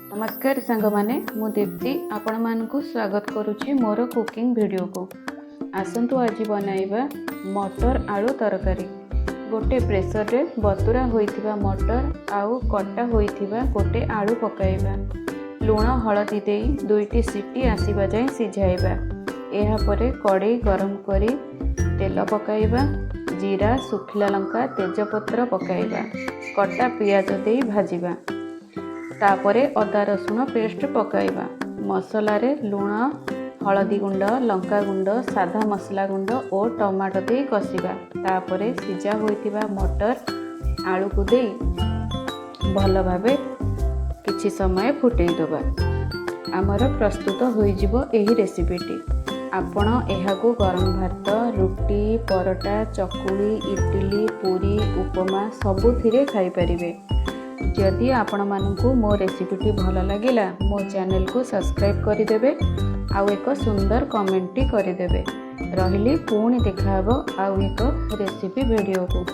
ନମସ୍କାର ସାଙ୍ଗମାନେ, ମୁଁ ଦୀପ୍ତି ଆପଣମାନଙ୍କୁ ସ୍ୱାଗତ କରୁଛି ମୋର କୁକିଂ ଭିଡ଼ିଓକୁ। ଆସନ୍ତୁ, ଆଜି ବନାଇବା ମଟର ଆଳୁ ତରକାରୀ। ଗୋଟେ ପ୍ରେସରରେ ବତୁରା ହୋଇଥିବା ମଟର ଆଉ କଟା ହୋଇଥିବା ଗୋଟେ ଆଳୁ ପକାଇବା। ଲୁଣ ହଳଦୀ ଦେଇ ଦୁଇଟି ସିଟି ଆସିବା ଯାଏଁ ସିଝାଇବା। ଏହାପରେ କଡ଼େଇ ଗରମ କରି ତେଲ ପକାଇବା। ଜିରା, ଶୁଖିଲା ଲଙ୍କା, ତେଜପତ୍ର ପକାଇବା। କଟା ପିଆଜ ଦେଇ ଭାଜିବା। ତାପରେ ଅଦା ରସୁଣ ପେଷ୍ଟ ପକାଇବା। ମସଲାରେ ଲୁଣ, ହଳଦୀ ଗୁଣ୍ଡ, ଲଙ୍କା ଗୁଣ୍ଡ, ସାଧା ମସଲା ଗୁଣ୍ଡ ଓ ଟମାଟୋ ଦେଇ କଷିବା। ତାପରେ ସିଝା ହୋଇଥିବା ମଟର ଆଳୁକୁ ଦେଇ ଭଲ ଭାବେ କିଛି ସମୟ ଫୁଟେଇ ଦେବା। ଆମର ପ୍ରସ୍ତୁତ ହୋଇଯିବ ଏହି ରେସିପିଟି। ଆପଣ ଏହାକୁ ଗରମ ଭାତ, ରୁଟି, ପରଟା, ଚକୁଳି, ଇଟିଲି, ପୁରୀ, ଉପମା ସବୁଥିରେ ଖାଇପାରିବେ। ଯଦି ଆପଣମାନଙ୍କୁ ମୋ ରେସିପିଟି ଭଲ ଲାଗିଲା, ମୋ ଚ୍ୟାନେଲକୁ ସବସ୍କ୍ରାଇବ୍ କରିଦେବେ ଆଉ ଏକ ସୁନ୍ଦର କମେଣ୍ଟଟି କରିଦେବେ। ରହିଲି, ପୁଣି ଦେଖାହେବ ଆଉ ଏକ ରେସିପି ଭିଡ଼ିଓକୁ।